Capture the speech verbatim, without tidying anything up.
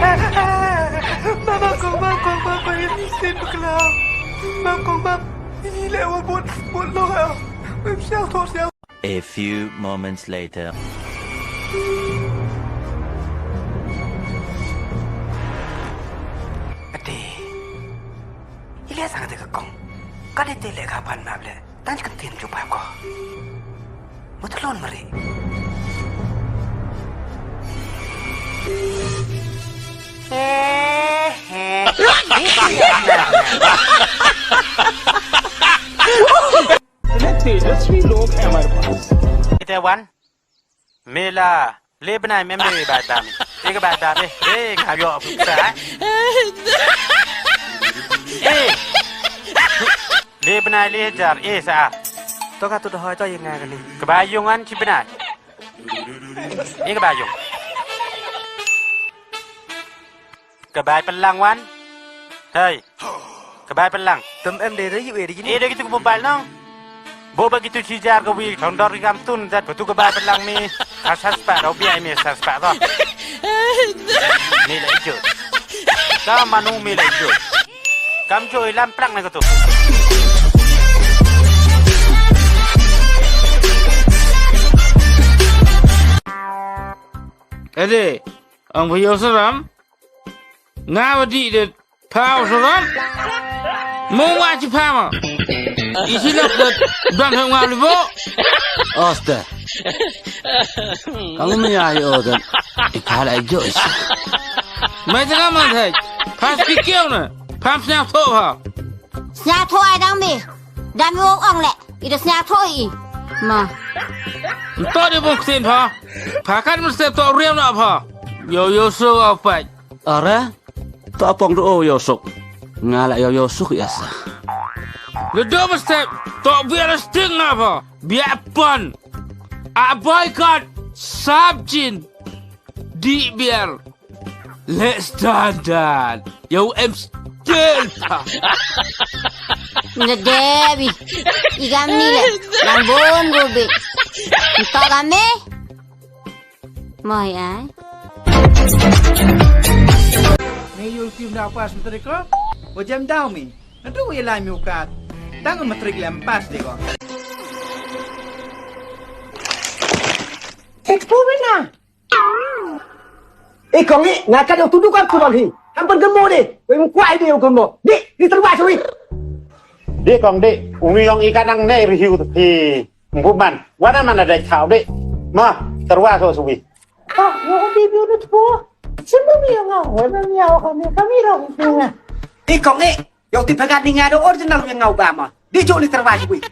Mama kong, mama kong, mama kong, ini sih beklam. Mama kong, mama, ini lewat buat, buat lo. Web sial, tor sial. A few moments later. Ade. Ileh sang de ka kong. Ka de te le ka pan map le. Tang kan tin ju pap ko. Mut lon mari. He he. Itle wan. Mela. Le bnai mem le ba dam. E ka ba dam e. E nga yo fu sa. E. Le bnai le jar e sa. To ka tu da hoi to ye nga ka ni. Ka ba yung an chi bnai. E ka ba yung. Ka bai pynlang wan. Hei. Ka bai pynlang. Tem em de re yu e de jini. E de kitu ka mobile nong. Bo ba kitu chi jar ka wi thong dor ki kam tun dat patu ka bai pynlang mi. Asas pa do bi ai mi asas pa do. Mi le ju. Ka manu mi le ju. Kam ju ilam prak na katu. Ede, ang bayo saram. Nga wa di de pau salam. Mo wa chi pama. Isi lok de dan hong wa libo. Osta. Kamu menya yo de. Ipala jo isi. Mai tengah man hai. Pas pikir na. Pas nyap to ha. Snya tho ai dang mi. Dang mi wok ong le. Ida snya tho i. Ma. Nto de bok sin pha. Pha kan mesti to riam na pha. Yo yo so au pai. Ara. To apong do yo sok. Ngala yo yo sok ya sa. Ledo mesti to biar sting na pha. Biar pon. A boycott. Sabjin. Di biar. Let's done done. Yo em still. Nda debi. Igam ni le. Lang bon gobe. Ntok kami. Moi ai. Ni yul kim da pas menteri ko. O jem dau mi. Nda tu ye lai mi ukat. Tang menteri lem pas de ko. Tek pu bina. Eh kong eh, nga kat ïa u tudu kat tu bang hi. Ham pyn kynmo de. Wei mkwai de u kynmo. Di, di terwa sui. Di kong di, umi ong i kat nang ne rihiu hi. Mbuman. Wana mana dai thau di. Ma, terwa so sui. Ah, yo di biu nu tpo. Sembu mi ong au, wei mi ong kami, kami rong. Eh kong eh, yo ti pagat ni nga do original wi ngau ba ma. Di jo li terwa sui.